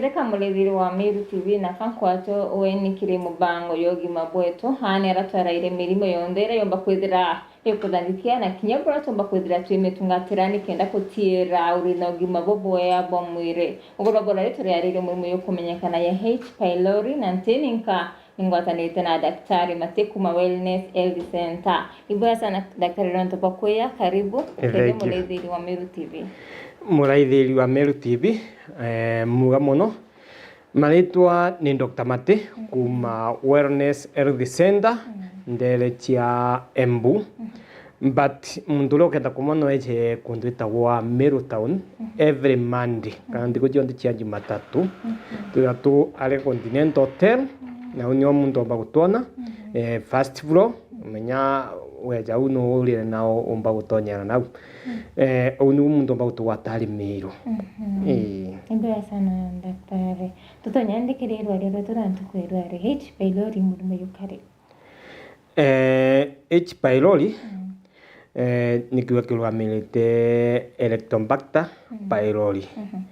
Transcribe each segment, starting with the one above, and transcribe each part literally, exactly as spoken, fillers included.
Theka murithiri wa Meru T V, na kankwatwe weni kiri mubango ya ugima bwetu, aani aria twaraire mirimo yonthe iria yomba kwithira ikuthangikia, na kinya buria tumba kwithira twimitungatira nikenda kutiira uri na ugima bubwea bwa mwiri. Ugurwa bora ri turiaririe murimo yukumenyekana ya H. pylori, na ntini nka ningwatanite na Daktari Mate kuma Wellness Health Center. Ibwega sana Daktari nontu bwa kwija, karibu. Eh, thank you. Muraithiri wa Meru T V. Muraithiri wa Meru T V, eh, muga muno. Maritwa ni Doctor Mate, mhm, kuma Wellness Health Center, mhm, ndere cia Embu. Mhm. But muntu uria ukenda kumwona no eje kundu itagwa Meru Town, mhm, every Monday, kana, mhm, nthiko cionthe cia Jumatatu. Mhm. Twithira tu ari Continental Hotel, mhm, na u nio muntu omba gutwona, mhm, eh, first floor, menya weja u no urire nao umba gutonyera nau. Mhm. Eh, u niu muntu omba gutugwata ari Meru. Mhm. Ii. Ni mbega sana daktari. Tutonya ndi kiri irwari rwetu na ntuku ya irwari. H. pylori murimo yukari? Eh, H. pylori, mm, eh, ni kiugo kirugamirite Helicobacter, mm, pylori. Mhm.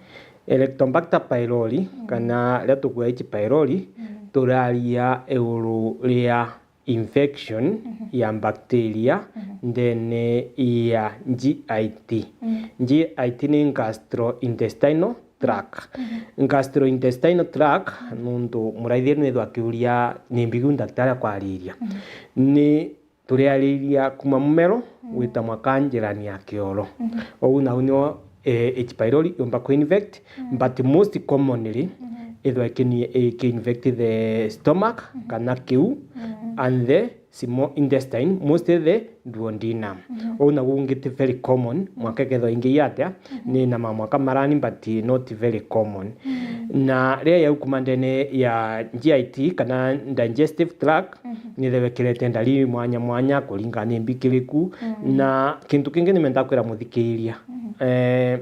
Helicobacter pylori, mm, kana riria tukuuga H. pylori, mm, turaria iguru ria infection, mhm, ya bacteria, mhm, ndene ya G I T. Mm. G I T ni gastrointestinal tract. Mhm. Gastrointestinal tract, nuntu muraithiri nwithwa akiuria ni mbigu daktari akwariria. Mhm. Ni turiariria kuma mumero, mm, gwita mwaka njirani ya kioro. Mhm. Ou nau nio, eh, H. pylori yumba ku infect, mm, but most commonly, mhm, ithwa ikini-, iki infect the stomach, mhm, kana kiu, mm, and the small intestine, mostly the duodenum. Mhm. Ou naguo ungi ti very common, mwaka ikethwa ingi yatia, mhm, ni na mamwaka marani, but not very common. Mhm. Na riria yaukuma ndene ya G I T kana digestive tract, mhm, nithewekirete ndariri mwanya mwanya kuringana ni mbikiriku. Mhm. Na kintu kingi nimenda kwira muthikiria, mhm, eh,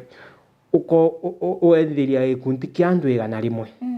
uko-, u-, u-, uethiria gikundi kia antu igana rimwe. Mhm.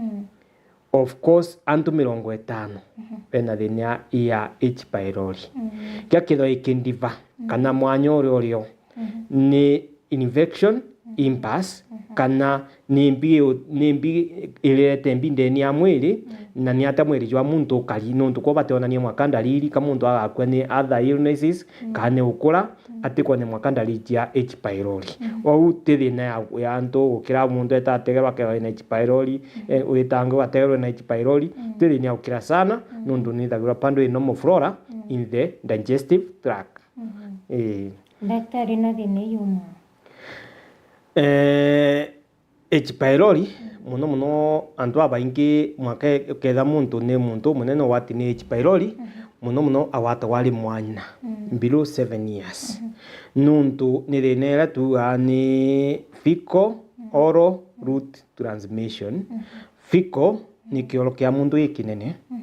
Of course, antu mirongo itano, mhm, bena thina ya H. pylori. Mhm. Kia kethwa ikindiva, mhm, kana mwanya uria urio, mhm, ni infection, mhm, impasse, mhm, kana ni mbi, ni mbi irete mbi ndeni ya mwiri, mhm, na ni atia mwiri jwa muntu ukari, nontu kwo bationania mwaka ndariri ka muntu agakua ni other illnesses, mhm, kana ni ukura, mm, atikwone mwaka ndariri cia H. pylori. Mm. Ou ti thina ya, ya antu gukira muntu eta ategerwa akewa na H. pylori, mm, eh, witangirwa ategerwe na H. pylori, mm, ti thina ya gukira sana, mm, nontu nithagirwa bado ina normal flora, mm, in the digestive tract. Mhm. Eh. Daktari, no thina yuma? Eh, H. pylori, mono mono antu babaingi mwaka uketha muntu ni muntu umunene ugwati ni H. pylori, mhm, mono mono agwatagwa ari mwana, mm, below seven years. Mhm. Nuntu ni thina iria tuugaa ni fecal, mm, oral route transmission. Mhm. Fecal ni kioro kia muntu gikinene. Mhm.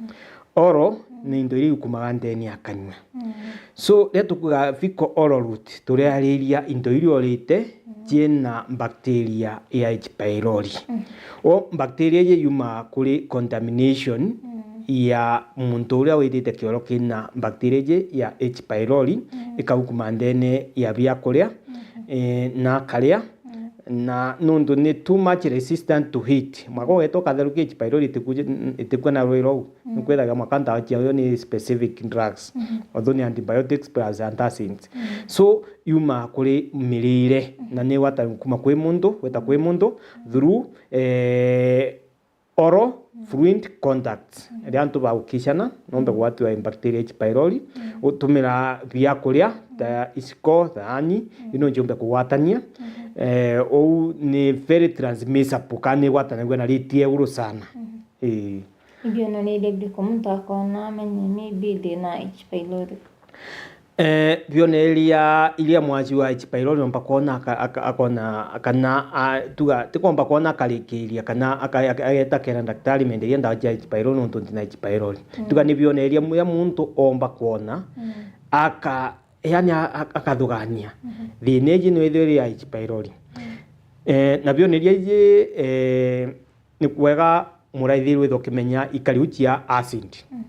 Oral ni into iria ikumaga ndeni ya kanua. Mm. So, riria tukuga fecal oral route, turiariria into iria urite, mm, ciina bacteria ya H. pylori. Mm. O bacteria iji yumaa kuri contamination, mm, ya muntu uria witite kioro kina bacteria iji ya H. pylori, mm, ikaukuma ndene ya biakuria, mm, eh, na akaria, mm, na nontu ni too much resistant to heat. Mwaka ugeta ukatherukia H. pylori itiku-, itikua na rwiri rou. Mm. Nikwithagia mwaka ndawa ciayo ni specific drugs. Mm. Although ni antibiotics plus antacids. Mm. So, yumaa kuri mirire, mm, na ni gwata kuma kwi muntu, gwita kwi muntu, mm, through, eh, oral, mm, fluent contacts. Mm. Riria antu bagukicana, nombe, mm, kugwatiwa bacteria H. pylori, mm, utumira biakuria, mm, ta iciko, thaani, mm, ino njumbe kugwatania. Mm. Eh, ou ni very transmissible, kana ni igwatanagua na rate ya iguru sana. Mm. Ii. Ibionania iria biriku muntu akona amenye maybe ndina H. pylori? Eh, bioneria iria mwajua H. pylori nomba kwona aka-, aka-, akona kana, a, tuga, tikwomba kwona akarikiria kana aka-, aka-, ageta kera daktari menderia ndawa cia H. pylori nontu ndina H. pylori. Mm. Tuga ni bioneria muya muntu omba kwona, mm, aka-, yani a-, a-, akathugania. Mhm. Thina iji no ithwe iri ya H. pylori. Mm. Eh, na bioneria iji, eh, ni kwega muraithiri withwa ukimenya ikari u cia acid. Mhm.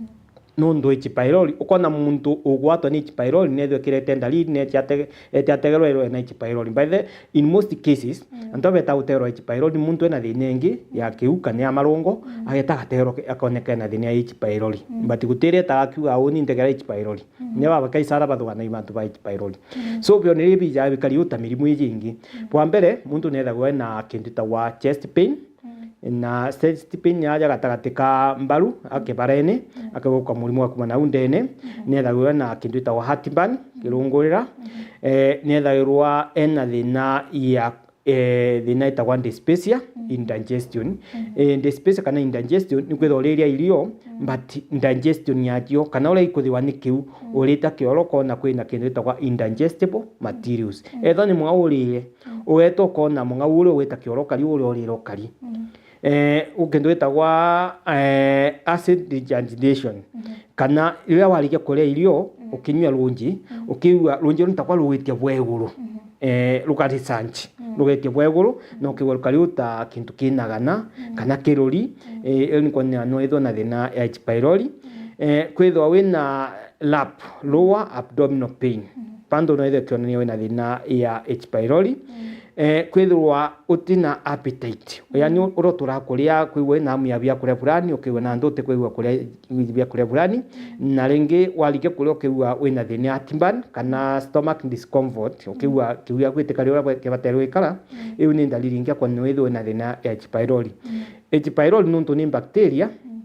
Nundu H. pylori, ukona muntu ugwatwa ni H. pylori, nethwe kirete ndariri, nete ate-, ete ategerwa erwe ena H. pylori. By the, in most cases, mm, antu abeta gutegerwa H. pylori, muntu ena thina ingi ya kiu kana ya marungo, mm, ageta agategerwa ke-, akoneka ena thina ya H. pylori. Mm. But gutireta akiuga, "Uni ntegera H. pylori." Mm. Ni baba kaisara bathugana i bantu ba H. pylori. Mm. So, bionere bija bikari uta mirimu iji ingi. Mm. Bwa mbere, muntu nethagwa ena kintu itagwa chest pain, mm, na chest pain yaja gatagati ka mbaru, akibarene, mm, akigauka murimu wa kuma nau ndene, mm, nethagirwa na kintu itagwa heartburn, mm, kirungurira, mm, eh, nethagirwa ena thina ya, eh, thina itagwa dyspepsia, mm, indigestion. Mm. Eh, dyspepsia kana indigestion ni kwithirwa uriria irio, mm, but indigestion yacio, kana uria ikuthiwa ni kiu, mm, urita kioro ukona kwina kintu itagwa indigestible materials. Mm. Ethwa ni mwa urire, mm, ugeta ukona mung'au uria ugwita kioro ukari, uria urire ukari. Mm. Eh, u-, kintu gitagwa, eh, acid regurgitation. Mhm. Kana riria warikia kuria irio, mm, ukinyua runji, mm, ukiigua runji ruu ntakwa rugwitia bwa iguru. Mhm. Eh, ruka research, mm, rugwitia bwa iguru, na ukiigua rukari uta kintu kinagana, mm, kana kiruri, mm, eh, iyo ni kwonania no ithwa na thina ya H. pylori. Mm. Eh, kwithwa wina lap, lower abdominal pain. Mm. Bado no ithwe kionania wina thina ya H. pylori. Mm. Eh, kwithirwa utina appetite. Yani, mm, urotura kuria, kwigua wina hamu ya biakuria fulani, ukigua na nduti kwigua kuria biakuria fulani. Mm. Na ringi warikia kuria ukigua wina thina ya heartburn kana stomach discomfort, ukigua, mm, kiu giaku gitikaria uria kibatere gwikara, mm, iu ni ndariri ingi ya kwonania withirwe wina thina ya H. pylori. Mm. H. pylori nuntu ni bacteria, mm,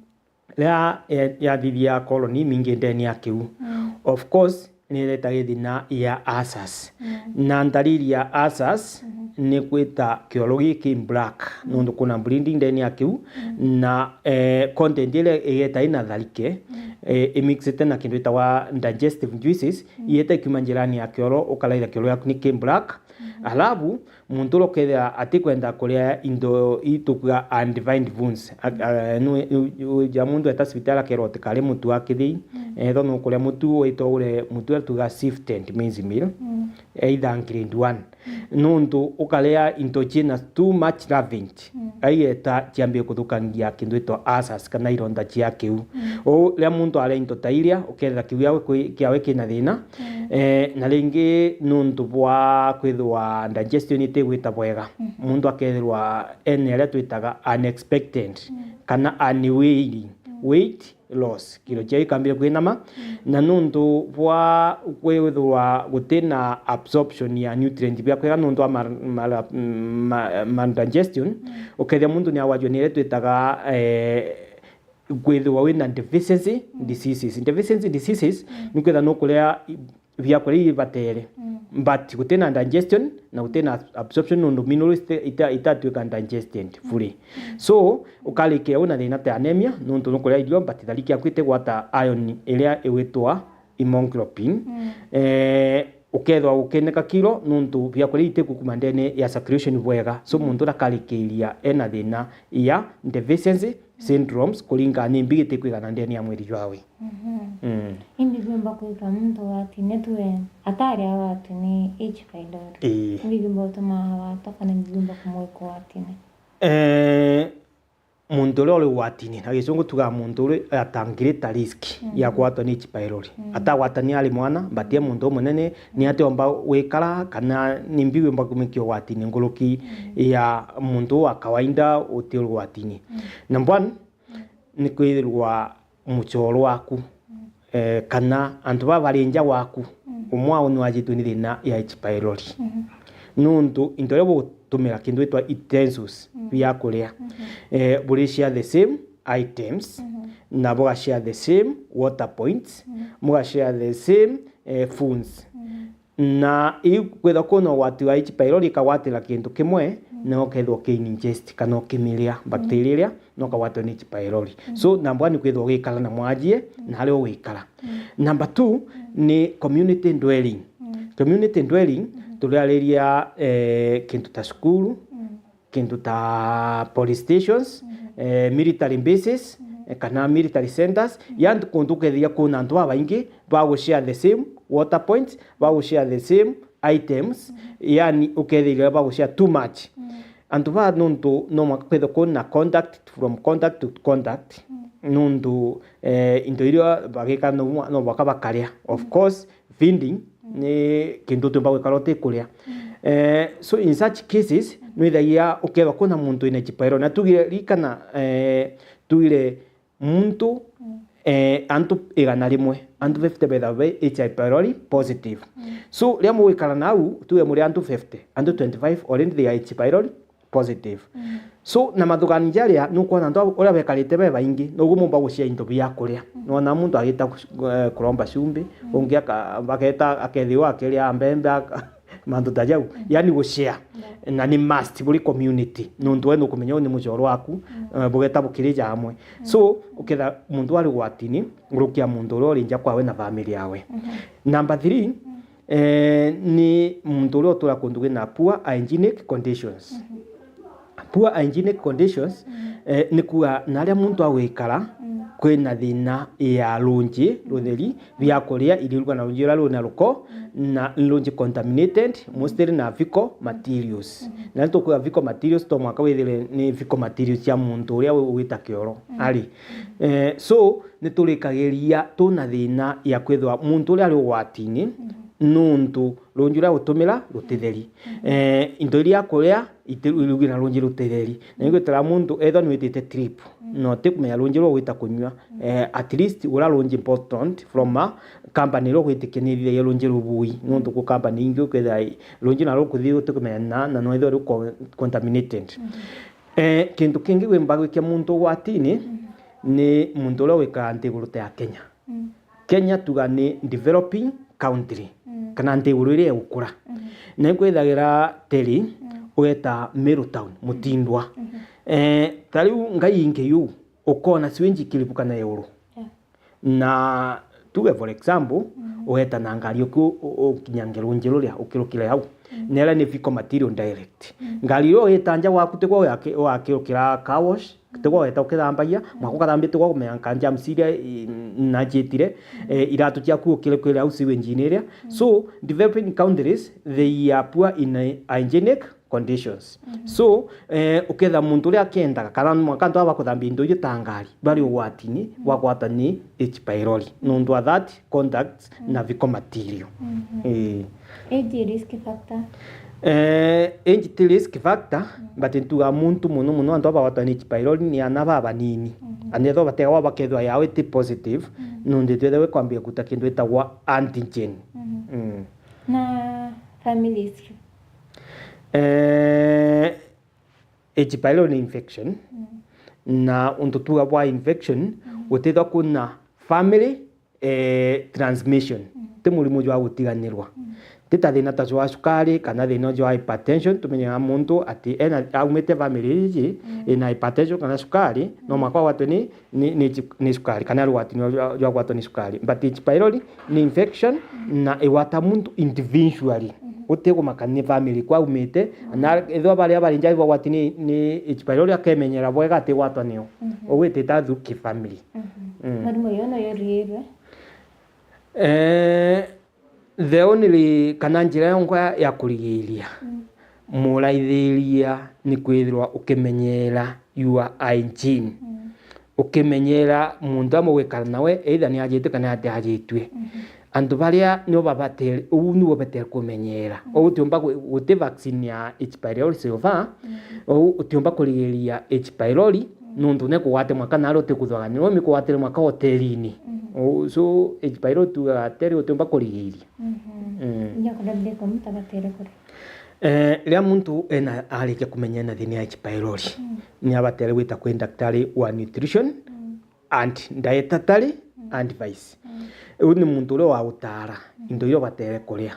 riria ya-, yathithia colony imingi ndene ya kiu. Mm. Of course, ni iretaga thina ya ulcers. Mm. Na ndariri ya ulcers, mm-hmm, ni kwita kioro giki black, mm, nundu kuna bleeding ndene ya kiu, mm, na, eh, content iria igeta ina tharike, mm, eh, imixite na kintu itagwa digestive juices, mm, ieta ikiuma njirani ya kioro, ukaraitha kioro giaku ni ki black. Mm-hmm. Alafu, muntu uria ukethira atikwenda kuria into ii tukuga undefined foods. A-, mm, a-, nu-, u-, u-, ja muntu eta cibitari akerwa utikari mutu wa kithii, mm, ethwa nukuria mutu, witwa ure mutu uria tuga sifted maize meal, mm, either grade one. Mm. Nuntu ukaria into ciina too much ravage, mm, aigeta ciambie kuthukangia kintu itwa ulcers kana ironda cia kiu. Mm. Uu riria muntu aria into ta iria, ukethira kiu giawe kwi-, kiawe kina thina, mm, eh, na ringi nuntu bwa kwithirwa digestion itigwita bwega, mm, muntu akethirwa ene aria twitaga unexpected, mm, kana unwary, mm, weight loss, kiro ciayo ikambia kwinama, mm, na nuntu bwa kwithirwa gutina absorption ya nutrient bia kwega nuntu wa mal-, mal-, ma-, maldigestion, mm, ukethia muntu ni agwatio ni iria twitaga, eh, kwithirwa wina deficiency, mm, diseases. Deficiency diseases, mm, ni kwithirwa nukuria i-, biakuria ibatere, mm, but gutina digestion na gutina absorption nuntu minerals ita-, ita-, itatuika digested fully. Mm. So, ukarikia wina thina ta anemia nuntu nukuria irio but thariki yaku itigwata iron iria igwitwa hemoglobin. Mm. Eh, ukethwa ukineka kiro nuntu biakuria itikukuma ndene ya circulation bwega. So, mm, muntu uria akarikiria ena thina ya deficiency syndromes kuringana ni mbi gitikwigana ndene ya mwiri jwawe. Mhm. Mm. Imbi biumba kwika muntu watine twe atari awatwe ni H. pylori? Ii. Imbi biumba gutuma awatwa kana imbi biumba kumwika watine? Eh, muntu uria uri ugwatini, na gicungu tugaga muntu uri at a greater risk, mm, ya kwatwa ni H. pylori. Mm. Atagwatania ari mwana, but e muntu umunene, ni atiomba gwikara, kana ni mbi wimba kumikia ugwatini nkuruki, mm, ya muntu wa kawaida uti ugwatini. Mm. Number one, mm, ni kwithirwa muchoro waku, mm, eh, kana antu baba bari nja waku, mm, umwe wao ni wajitwe ni thina ya H. pylori. Mhm. Nuntu into biria bugutumira kintu gitwa utensils, mm, bia kuria, mhm, eh, buri share the same items, mhm, na buga share the same water points, mhm, muga share the same, eh, phones. Mhm. Na iu kwithwa kwina ugwati wa H. pylori ikagwatira kintu kimwe, mm, na ukethwa uki ingest kana ukimiria, mm, bacteria iria, na ukagwatwa ni H. pylori. Mm. So, number one ni kwithwa ugikara na mwajie, mm, na aria ugikara. Mm. Number two, mm, ni community dwelling. Mm. Community dwelling, mm, turiariria, eh, kintu ta cukuru, mm, kintu ta police stations, mhm, eh, military bases, mhm, eh, kana military centers, mhm, yani kuntu ukethiria kuna antu babaingi ba gu share the same water points, ba gu share the same items, mhm, yani ukethiria ba gu share too much. Mhm. Antu ba nuntu no mwaka kwithwa kuna contact, from contact to contact. Mhm. nuntu, eh, into iria bagika no mwa-, no bwaka bakaria. Of course, feeding ni kintu utiumba gwikara utikuria. Eh, so in such cases, nwithagia ukethwa kwina muntu wina H pylori. Na tugire, ririkana, eh, tugire muntu, eh, antu igana rimwe, antu fifty betha be H pylori positive. So, riria mugwikara nau, tuge muri antu fifty, antu twenty-five already they are H pylori positive. So, na mathugani jaria, nukwona antu abo uria bekarite be baingi, noguo mumba gucia into bia kuria. Nwona muntu agita ku-, eh, kuromba cumbi, ungi aka-, ageta akethirwa akiria mbembe, aka-, mantu ta jau. Yani gucia. Na ni must buri community. Nuntu we nukumenya uu ni mucoro waku, eh, bugeta bukirija amwe. So, uketha muntu ari ugwatini, nguruki ya muntu uria uri nja kwawe na family yawe. Number three, eh, ni muntu uria utura kuntu kwina poor hygienic conditions. Poor hygienic conditions, eh, ni kuuga na aria muntu agwikara, kwina thina ya runji rutheri, bia kuria iriruga na runji ruria rwina ruko, na runji contaminated, mostly na fecal materials. Na ni tukuuga fecal materials, to mwaka withire ni fecal materials cia muntu uria wi-, wita kioro. Ari. Eh, so, ni turikagiria tuna thina ya kwithirwa muntu uria ari ugwatini, nuntu runji ruria utumira rutitheri. Eh, into iria akuria, iti-, irugi na runji rutitheri. Na igwitira muntu ethwa nwitite trip, na utikumenya runji rwa gwita kunyua, eh, at least ura runji bottled from a company iria ugwitikia ni ithithagia runji rubui, nuntu ku company ingi ukethira i-, runji na rukuthi utikumenya na, na no ithwe ru co-, contaminated. Eh, kintu kingi gwimba gwikia muntu ugwatini ni muntu uria wikaga nthiguru ta ya Kenya. Kenya tuga ni developing country, kana nthiguru iria igukura. Na ikwithagira teri, ugeta Meru Town, Mutindwa. Eh, ta riu ngai ingi yu, ukona sewage ikiribukana iguru. Na tuge for example, ugeta na ngari uki-, u-, ukinyange runji ruria, ukirukire au. Na iria ni fecal material direct. Ngari iria ugita nja gwaku tigwa ugaki-, ugakirukira car wash, tigwa weta ukithambagia, mwaka ukathambia tigwa kumenya nka germs iria, i-, najitire, eh, iratu ciaku ukirukire au sewage-ini iria. So, developing countries, they are poor in hy-, hygienic conditions. So, eh, uketha muntu uria akendaga, kana mwanka antu aba bakuthambia indo iria ta ngari, bari ugwatini bwa gwatwa ni H pylori. Nontu wa that, contacts na fecal material. Eh. Age risk factor. Eh, age ti risk factor, but ntuga muntu muno muno antu aba bagwatwa ni H pylori ni ana babanini. Ana ethwa batega bakethwa yao iti positive, nontu twethagwa kwambia kuta kintu itagwa antigen. Mm. Na family history. Eh, H pylori ni infection, na untu tuga bwa infection, gutithwa kuna family, eh, transmission. Ti murimo jwa gutiganirwa. Ti ta thina ta jwa cukari kana thina jwa hypertension, tumenyaga muntu ati ena, aumite family iji ina hypertension kana cukari, no mwaka gwatwe ni ni, ni, ni cukari, kana rugwatini jwa, jwa gwatwa ni cukari. But H pylori ni infection na igwata muntu individually. Utigumaka ni family kwaumite, na ethwa baria bari nja bagwati ni, ni H pylori akemenyera bwega atigwatwa nio. Ugwitita through ki family. Mm. Murimo uyu no yoriirwe? Eh, the only, kana njira yongwa ya kurigiria, muraithiria ni kwithirwa ukimenyera your hygiene. Ukimenyera muntu amwe gwikara nawe, either ni ajitwe kana ati ajitwe. Antu baria nio babatere, uu nibo betere kumenyera. Uu utiumba gu-, guti vaccine ya H pylori silver, uu utiumba kurigiria H pylori, nontu nekugwate mwaka naari utikuthugania, no mikugwatire mwaka hotelini. Uu, so, H pylori tugaga atiri utiumba kurigiria. Mm. Inya kuria ndiko muntu abatere kuria. Eh, riria muntu ena, arikia kumenya ena thina ya H pylori, ni abatere gwita kwi daktari wa nutrition and dietary advice. Uu ni muntu uria wa gutaara into iria ubatere kuria.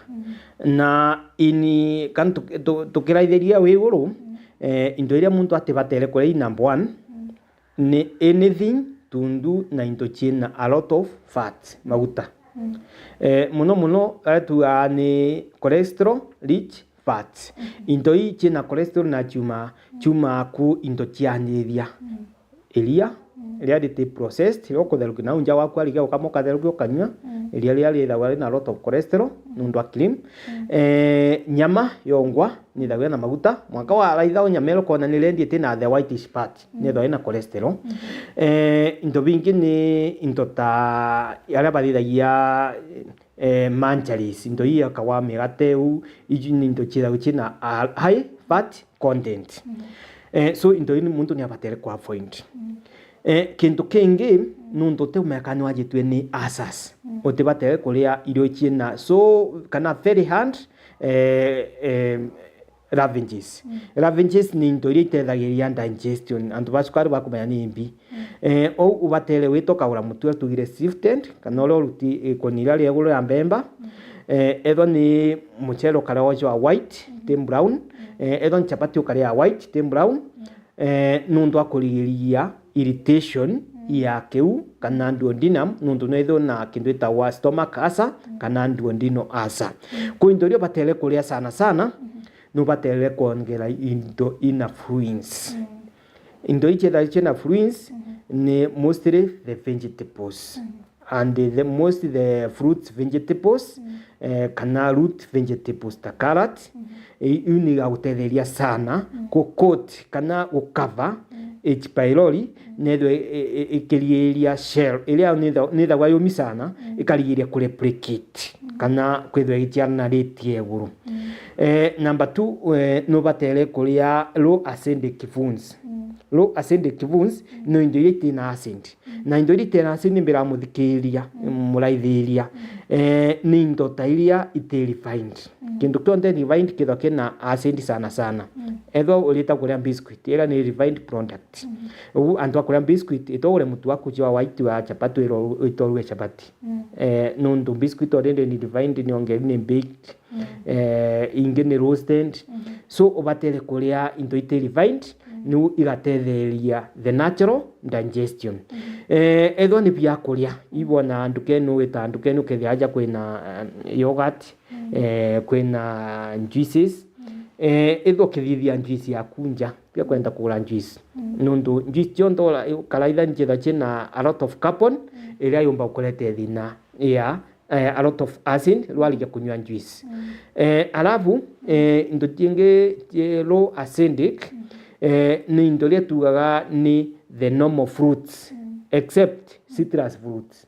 Na ini, kana tu-, tu-, tukiraithiria wi iguru, eh, into iria muntu atibatere kuria i number one, ni anything to do na into ciina a lot of fats, maguta. Eh, muno muno, aria tugaa ni cholesterol rich fats. Into ii ciina cholesterol na ciuma, ciuma ku into cianyiria. Iria, riria riti processed, riria ukutherukia nau nja waku arigia ukama ukatherukia ukanyua, iria riria rithagwa rina lot of cholesterol, nontu wa cream. Eh, nyama yongwa nithagwa ina maguta, mwanka waraitha nyama iria ukona ni rendi itina the whitish part, nithagwa ina cholesterol. Eh, into bingi ni into ta aria bathithagia, eh, manjaris, into ii akawa migate uu, iji ni into ciithagwa ciina a high fat content. Eh, so into ii muntu ni abatere ku avoid. Eh, kintu kingi, nontu utiumeka ni wajitue ni ulcers, utibatere kuria irio ciina so, kana very hard, eh, eh, ravages. Ravages ni into iria itethagiria digestion. Antu ba cukari bakumenya ni mbi. Eh, ou ubatere wita ukagura mutu uria tugire sifted, kana uria uruti ikoni iria ria iguru ria mbemba. Eh, ethwa ni mucere ukaria ucio wa white, ti brown. Eh, ethwa ni chapati ukaria ya white, ti brown. Eh, nontu wa kurigiria irritation ya kiu kana duodenum, nontu no ithwe na kintu itagwa stomach ulcer kana duodenal ulcer. Kwi into iria ubatere kuria sana sana, nubatere kwongera into ina fruits. Into ici ciethagwa ciina fruits ni mostly the vegetables. And the most the fruits, vegetables, eh, kana root vegetables ta carrot, i-, iu ni igagutetheria sana ku coat kana gu cover H. pylori, nethwe i-, i-, ikirigiria shell iria nitha-, nithagwa yumi sana, ikarigiria ku replicate kana kwithwa igiciarana rate ya iguru. Eh, number two, eh, nubatere kuria low acidic foods. Low acidic foods no into iria itina acid. Na into iria itena acid ni mbira muthikiria, muraithiria. Eh, ni into ta iria iti refined. Kintu kionthe refined kithwa kina acid sana sana. Ethwa urita kuria biscuit, iria ni refined product. Ugu antu a kuria biscuit, ito ugure mutu waku wa white wa chapati, wira itoruge chapati. Eh, nontu biscuit already ni refined, ni ongeri ni baked. Eh, ingi ni roasted. So, ubatere kuria into iti refined, niu igatetheria the natural digestion. Eh, ethwa ni biakuria, ibona ndukenu, wita ndukenu, ukethia aja kwina, eh, yogurt, eh, kwina juices. Eh, ethwa ukithithia juice yaku nja, bia kwenda kugura juice. Nontu juice cionthe ura-, karaitha njitha ciina a lot of carbon, iria yumba gukurete thina ya eh, a lot of acid, rwarikia kunywa juice. Eh, alafu, eh, into cingi, eh, low acidic, eh, ni into iria tugaga ni the normal fruits, except citrus fruits.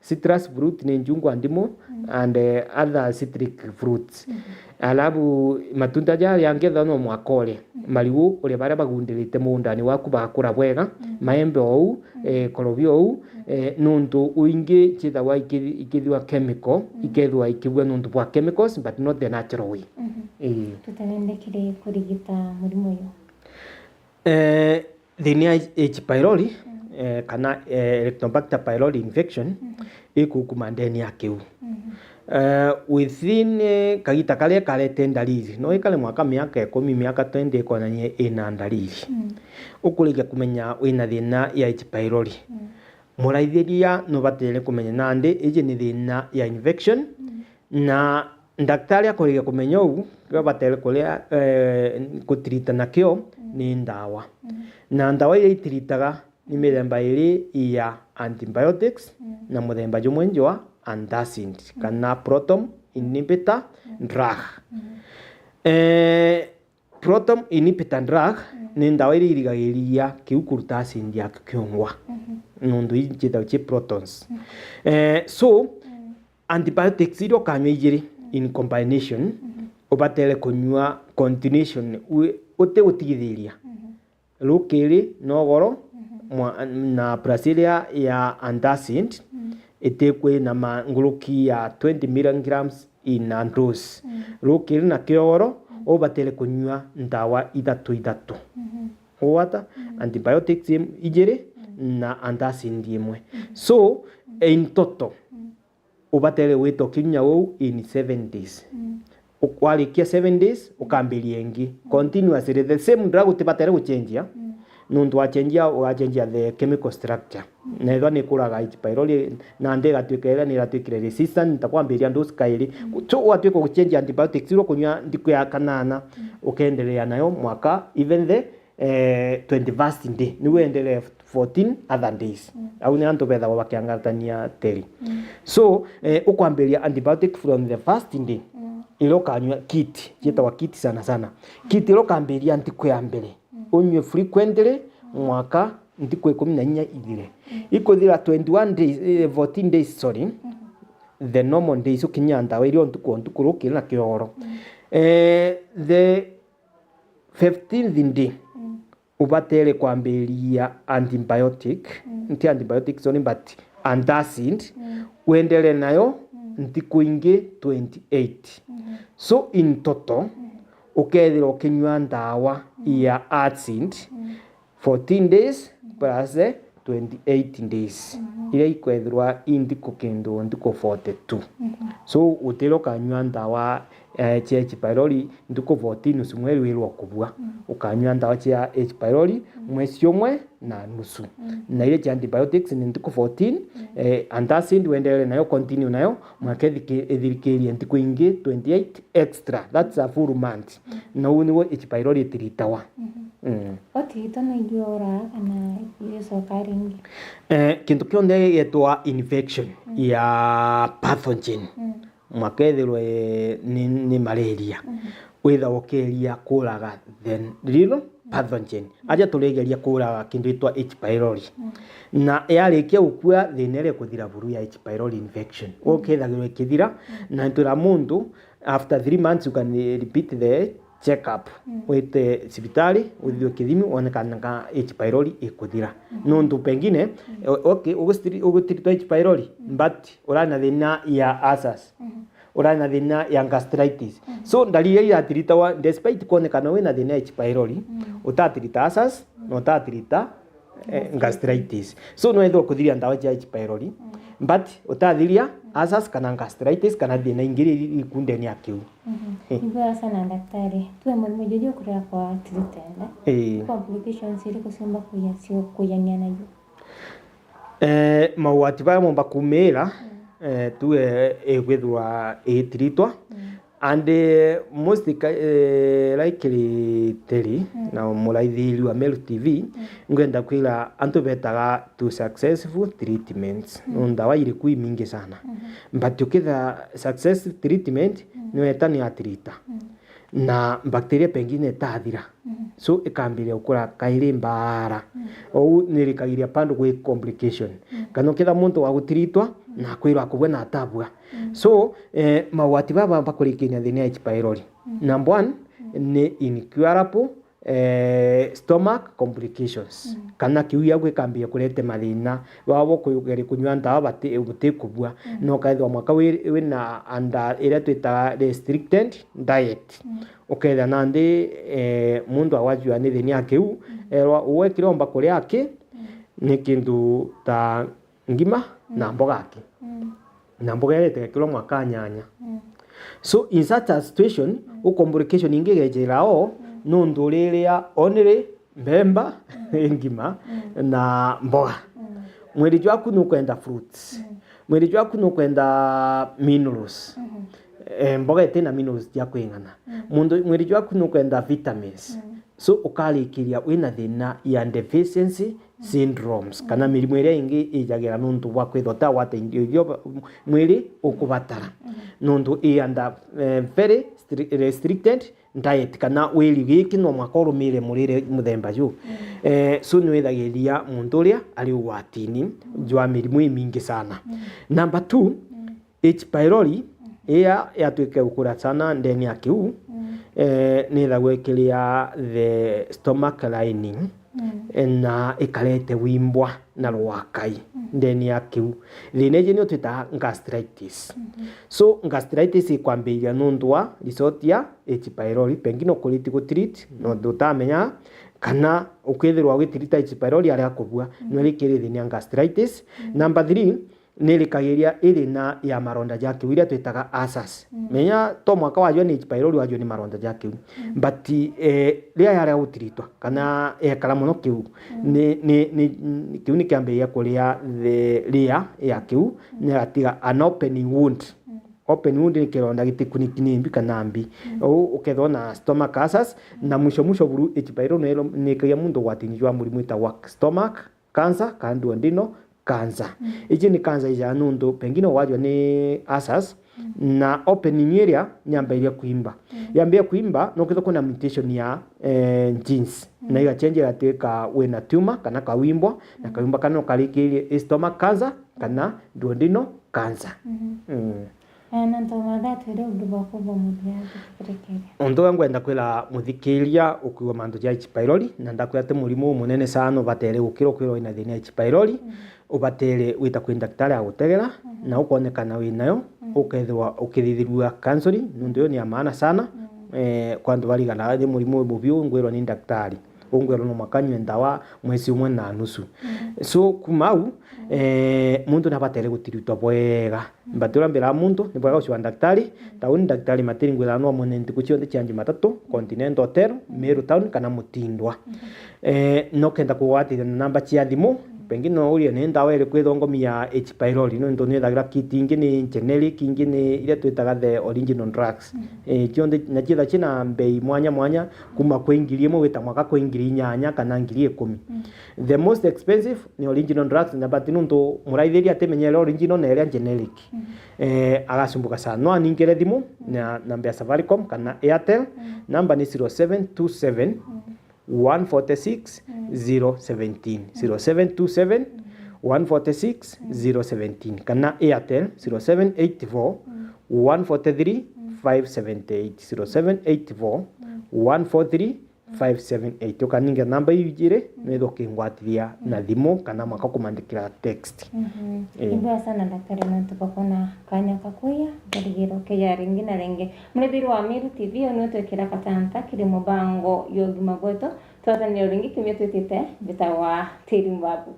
Citrus fruit ni njungwa, ndimu, and, eh, other citric fruits. Alafu matunda jaria angi ethwa no mwaka urie, marigu urie baria bagundirite mugundani waku bakura bwega, maembe ou, eh, korobia ou, eh, nontu uingi ciithagwa iki-, ikithua chemical, ikethwa ikibua nontu bwa chemicals, but not the natural way. Ii. Tutenendekire kurigita murimo uyu. Eh, thiini ya H. pylori, eh, kana, eh, Helicobacter pylori infection, ikukuma ndeni ya kiu. Eh, within, eh, kagita karia ikarete ndariri, no ikare mwaka, miaka ikumi, miaka twenty, ikonania ina ndariri. Ukurikia kumenya wina thina ya H. pylori. Muraithiria nubatere kumenya nandi iji ni thina ya infection, na ndaktari akurikia kumenya uu, riu abatere kuria, eh, gutirita nakio ni ndawa. Na ndawa iria itiritaga ni mithemba iri ya antibiotics, na muthemba jumwe njwa antacid, kana proton inhibitor drug. Eh, proton inhibitor drug ni ndawa iria irigagiriria kiu kuruta acid ya kiungwa. Nontu ii ciithagwa ci protons. Eh, so, antibiotics iria ukanywa ijiri in combination, ubatere kunywa continuation, wi-, uti gutigithiria. Rukiri na ugoro, mwa-, na plus iria ya antacid, itikwinama nguruki ya twenty milligrams in a dose. Rukiri na kiogoro, ubatere kunywa ndawa ithatu ithatu. Ugwata antibiotics im-, ijiri na antacid imwe. So, in total, ubatere gwita ukinyia uu in seven days. Warikia seven days, ukambiria ingi. Continuously, the same drug utibatere guchenjia. Nontu wachenjia, ugachenjia the chemical structure. Na ethwa ni ikuraga H. pylori, nandi igatuika iria ni iratwikire resistant, ntakwambiria dose kairi. So, ugatuika uguchenjia antibiotics iria ukunywa ntiku ya kanana, ukenderea nayo mwaka, even the eh, twenty-first day, niwe endelee fourteen other days. Mm. Au ni antu bethagwa bakiangatania teri. Mm. So, eh, ukwambiria antibiotic from the first day, mm, iria ukanyua kit, cietagwa kit sana sana. Kit iria ukambiria ntiku ya mbere. Mm. Unyue frequently, mm, mwaka ntiku ikumi na inya ithire. Mm. Ikuthira twenty-one days, eh, fourteen days, sorry. Mm. The normal days, ukinyia ndawa iria o ntuku o ntuku rukiri na kiroro. Mm. Eh, the fifteenth day, mm, ubatere kwambiria antibiotic, mm, nti antibiotic, sorry, but antacid, mm, wendere nayo, mm, ntiku ingi twenty-eight. Mm. So in total, mm, ukethirwa ukinyua ndawa, mm, ya acid, mm, fourteen days plus, eh, twenty-eight days. Mhm. Iria ikwethirwa i ntuku kindu ntuku forty-two. Mhm. So, utire ukanyua ndawa, eh, cia H. pylori ntuku fourteen, nusu mweri wirwa kubua. Mhm. Ukanyua ndawa cia H. pylori, mhm, mwezi umwe na nusu. Mhm. Na iria cia antibiotics ni ntuku fourteen, mhm, eh, antacid wendere nayo, continue nayo, mwanka ithiki-, ithirikirie ntuku ingi twenty-eight extra. That's a full month. Mhm. Na uu niwo H. pylori itiritawa. Mhm. Mm. Otirita no ijuora kana icoka ringi? Eh, kintu kionthe gietwa infection, mm, ya pathogen, mm, mwakethirwe ni, ni malaria, mm, witha ukeria kuraga the real, mm, pathogen. Aja turigeria kuraga kintu gitwa H. pylori. Mm. Na yarikia gukua, thina iria ikuthira buru ya H. pylori infection. Mm. Ukethagirwa ikithira, mm, na ntwira muntu, after three months, you can repeat the check up. Mm. Wite cibitari, uthithue kithimi, wone kana ka H. pylori ikuthira. Mm. Nontu pengine, mm, o-, okay, ugustiri-, ugutiritwa H. pylori, mm, but urari na thina ya ulcers. Mm. Urari na thina ya gastritis. Mm. So, ndariri iria iratiritagwa, despite kwonekana wina thina ya H. pylori, mm, utatirita ulcers, mm, na utatirita eh, gastritis. So, no wethirwa kuthiria ndawa cia H. pylori, mm, but utathiria ulcers kana gastritis kana thina ingi iri iku ndene ya kiu. Mhm. Eh. Igua sana, daktari. Tuwe murimo juju kuria kwa treatment. Eh. Complications iriku ciumba kuya-, cio-, kuyania nayo? Eh, maugwati baria momba kumira, mm, eh, tuwe ikwithirwa igitiritwa, mm. And, eh, most ka-, eh, likely Terry, mm, na muraithiri wa Meru T V, mm, ngwenda kwira antu betaga to successful treatments. Mm. Nontu ndawa iriku imingi sana. Mm-hmm. But ukitha successful treatment, mm, niweta ni atirita. Mm. Na bacteria pengine itathira. Mm. So, ikambiria gukura kairi mbaara. Mm. Ou nirikagiria pandu gwi complication. Mm. Kana ukitha muntu wa gutiritwa, mm, na akwirwa akubua na atabua. Mm. So, eh, maugwati baba bakurikiria thina ya H. pylori. Mm. Number one, mm, ni incurable, eh, stomach complications. Mm. Kana kiu giaku gikambia kurete mathina. Wabo kugeria kunyua ndawa bati-, butikubua. Mm. Na ukaethirwa mwaka wi-, wina under iria twitaga restricted diet. Mm. Ukethira nandi, eh, muntu agwatiwa ni thina ya kiu, mm, erwa uwe kiria umba kuria aki, mm, ni kintu ta ngima, mm, na mboga aki. Mm. Na mboga iria itegekirwa mwaka nyanya. Mm. So, in such a situation, mm, u complication ingi igejera o, mm, nontu uriria only mbemba, mm, ngima, mm, na mboga. Mm. Mwiri jwaku nukwenda fruits. Mm. Mwiri jwaku nukwenda minerals. Mm-hmm. Eh, mboga itina minerals cia kwing'ana. Mm. Muntu, mwiri jwaku nukwenda vitamins. Mm. So, ukarikiria wina thina ya deficiency syndromes, mm, kana mirimu iria ingi ijagira nontu bwa kwithwa utagwata irio iria mwiri ukubatara. Mm. Nontu i under, eh, very stri-, restricted diet, kana wiri giki no mwaka urumire murire muthemba ju. Mm. Eh, so niwithagiria muntu uria ari ugwatini, mm, jwa mirimu imingi sana. Mm. Number two, mm, H. pylori, mm, iya yatwike gukura sana ndeni ya kiu, mm, eh, nithagwa ikiria the stomach lining. Mm. Na ikarete wimbwa na rwakai, mm, ndeni ya kiu. Thina iji niyo twitaga gastritis. Mm-hmm. So, gastritis ikwambiria nontu wa result ya H. pylori, pengine ukuriti gutreat, no, mm, utamenya, kana ukethirwa ugitirita H. pylori aria kubua, mm, no rikiri thina ya gastritis. Mm. Number three, nirikagiria i thina ya maronda ja kiu iria twitaga ulcers. Mm. Menya to mwaka wajua ni H. pylori, wajua ni maronda ja kiu. Mm. But, eh, riria yaria gutiritwa, kana yekara muno kiu, mm, ni, ni, ni, kiu nikiambiria kuria the layer ya kiu, mm, nigatiga an opening wound. Mm. Open wound ni kironda gitikuniki ni mbi kana mbi. Mm. Uu ukethwa na stomach ulcers, na mwisho mwisho buru H. pylori ni ikagia muntu ugwatini jwa murimu witagwa stomach cancer kana duodenal cancer. Mm. Iji ni cancer ijaa nuntu pengine ugwajwa ni ulcers, mm, na opening area ni yambairia kuimba. Mm. Yambia kuimba, no kethwa kwina mutation ya, eh, genes. Mm. Na igachenjia igatuika wina tumor kana kawimbwa, na, mm, kawimbwa kana ukarikirie stomach cancer kana duodenal cancer. Mhm. Mm. Eh, na ntu mathaa twiri ungi bwaku bwa muthia tukirekeria. Untu uria ngwenda kwira muthikiria ukuigua mantu ja H. pylori, na ndakwira ti murimu umunene sana ubatere gukira ukwirwa wina thina ya H. pylori, mhm, ubatere gwita kwi ndaktari agutegera, mhm, na ukonekana winayo, mhm, ukethirwa ukithithirua counseling, nuntu iyo ni ya maana sana. Mhm. Eh, kwa antu barigara ni murimu wi mubiu, ngwirwa ni ndaktari. Ungwirwa no mwanka nyue ndawa mwezi umwe na nusu. Mhm. So, kuma au, mhm, eh, muntu nabatere gutiritwa bwega. Mhm. But uria mbiraga muntu, ni bwega gucua ndaktari. Mhm. Ta uni ndaktari Matiri ngwiraga no amone ntuku cionthe cia Jumatatu, Continental Hotel, mhm, Meru Town kana Mutindwa. Mhm. Eh, no kenda kugwatithia na namba cia thimu, mhm, pengine no urie ni ndawa iriku ithongomia H. pylori, nontu ni ethagira kit ingi ni generic, ingi ni iria twitaga the original drugs. Mhm. Eh, cionthe na cietha cina mbei mwanya mwanya, kuma kwi ngiri imwe gwita mwaka kwi ngiri inyanya kana ngiri ikumi. Mm. The most expensive ni original drugs, na but nuntu muraithiria atimenyere original na iria generic. Mm. Eh, agacumbuka sana. No aningire thimu, mm, na namba ya Safaricom kana Airtel, mm, namba ni zero seven two seven, mm, one forty-six, mm, zero seventeen. Mm. Zero seven two seven, mm, one forty-six, mm, zero seventeen. Kana Airtel, zero seven eight four, mm, one forty-three, five seventy-eight, zero seven eight four, one four three, five seven eight. Ukaninga namba iu ijiri, mm, nwithwa ukingwatithia na, mm, thimu kana maka kumandikira text. Mhm. Eh. Ni bwega sana, daktari, nontu bwa kwona kanya ka kuya ngarigiro keja ringi na ringi. Murithiri wa Meru T V, uu niwe twikira katanta kiri mubango ya ugima bwetu. Twatanire ringi kiumia twitite, mbitagwa Tiri Mbabu.